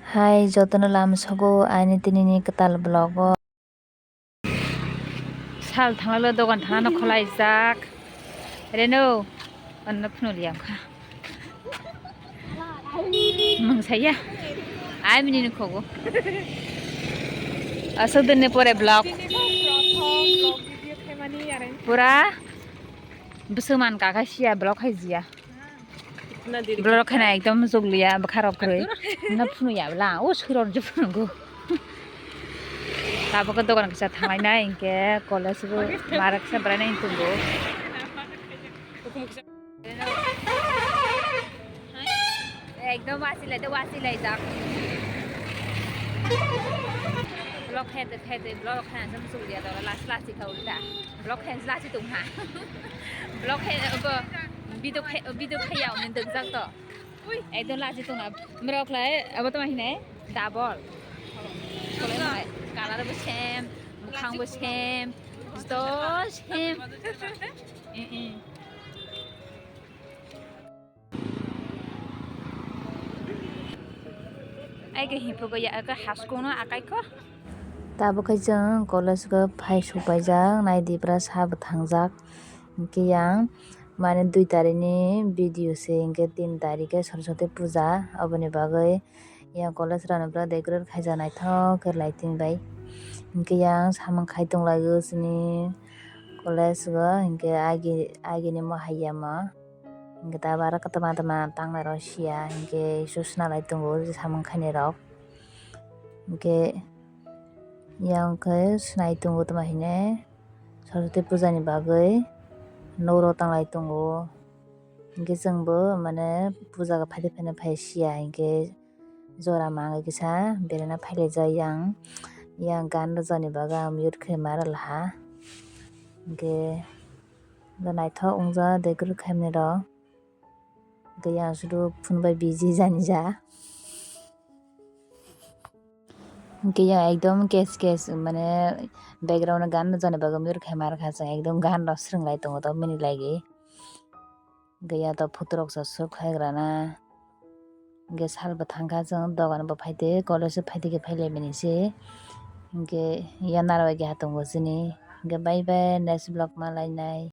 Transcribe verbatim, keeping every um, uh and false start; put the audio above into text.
Hai jotono lam sogo aini tinini kwtal vlog o. Sal thanglalo dogan thanglano khwlaijak. Reno, anno phunuli ang kha. Mung saya. Ai mini ni khogo. Aswk din ni pore vlog. Pura bwswk man kaka sia vlog hai jia. Borok khe na ekdom muchuk liya bwkha rok kwrwi. Na phunu ya bwla o swi rok je phunukgo. Tabuk khe dogan kisa thanglai nai hinkhe college bo marak kisa bwrai nai tongo. Ekdom wasi lai de wasi lai jak. Vlog khe de khe de vlog khe na muchuk liya doro last last kha ulta. Vlog khe last tong ha. Vlog khe bo video khe video khe ya unin dok jak to. Ekdom lachi tongna. Mirok lai, abo tongma hinai double. Color bo same, bukhang bo same, joto same. Eh, eh. Ai ke himpo ko ya, ko hasko no akai ko. Tabuk khe chwng college o phai supaijak, naidi pura sa bwthangjak. Hinkhe yang mane dui tarikh ni video se, hinkhe tin tarikh khe Saraswati puja, aboni bagwi yang college rok no pura decorate khaijak naithok khe lighting bai. Hinkhe yang samung khai tonglaio chini college o, hinkhe agi, agini mohai yama. Hinkhe tabuk aro kwtama kwtama tangnai rok sia, hinkhe isu swnalai tongo samung khainai rok. Hinkhe yang khe swnai tongo tamo hinwi Saraswati puja ni bagwi nok rok tanglai tongo. Hinkhe chwngbo mane puja khe phaidi phaino phai sia hinkhe jora manwi kisa beraina phailaijak yang, yang gan rwjakni bagwi ang mute khe ma rwlaha. Hinkhe naithok wngjak decorate khaimani rok. Hinkhe yang sudu phone bai busy jani ja. Hinkhe yang ekdom kes kes mane background o gan rwjakni bagwi mute khaima rwkha chwng ekdom gan rok swrwng lai tongo to mini lagi. Hinkhe yang to photo rok se shoot khaigrana. Hinkhe sal bo thangkha chwng dogan bo phaide college o phaide khe phailaimani se. Hinkhe yang narwai keha tongo chini. Hinkhe bye bye next vlog ma lainai.